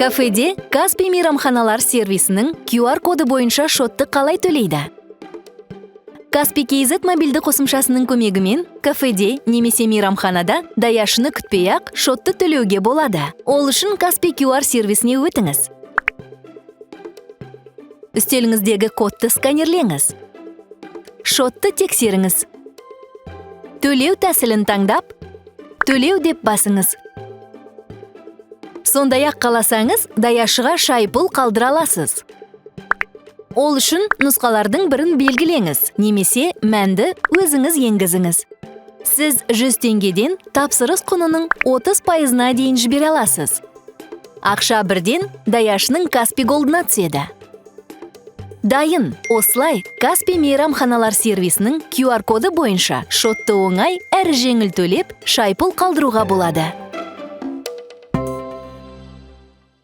Кафеде Каспи мейрамханалар сервисінің QR коды бойынша шотты қалай төлейді? Каспи KZ мобильді қосымшасының көмегімен кафеде немесе мейрамханада даяшыны күтпей-ақ шотты төлеуге болады. Ол үшін Каспи QR сервисіне өтіңіз. Үстеліңіздегі кодты сканерлеңіз. Шотты тексеріңіз. Төлеу тәсілін таңдап, «Төлеу» деп басыңыз. Сондай-ақ қаласаңыз, даяшыға шайпұл қалдыра аласыз. Ол үшін нұсқалардың бірін белгілеңіз немесе мәнді өзіңіз енгізіңіз. Сіз 100 теңгеден тапсырыс құнының 30%-ына дейін жібере аласыз. Ақша бірден даяшының Каспи Голдына түседі. Дайын! Осылай Каспи мейрамханалар сервисінің QR коды бойынша шотты оңай әрі жеңіл төлеп, шайпұл қалдыруға болады.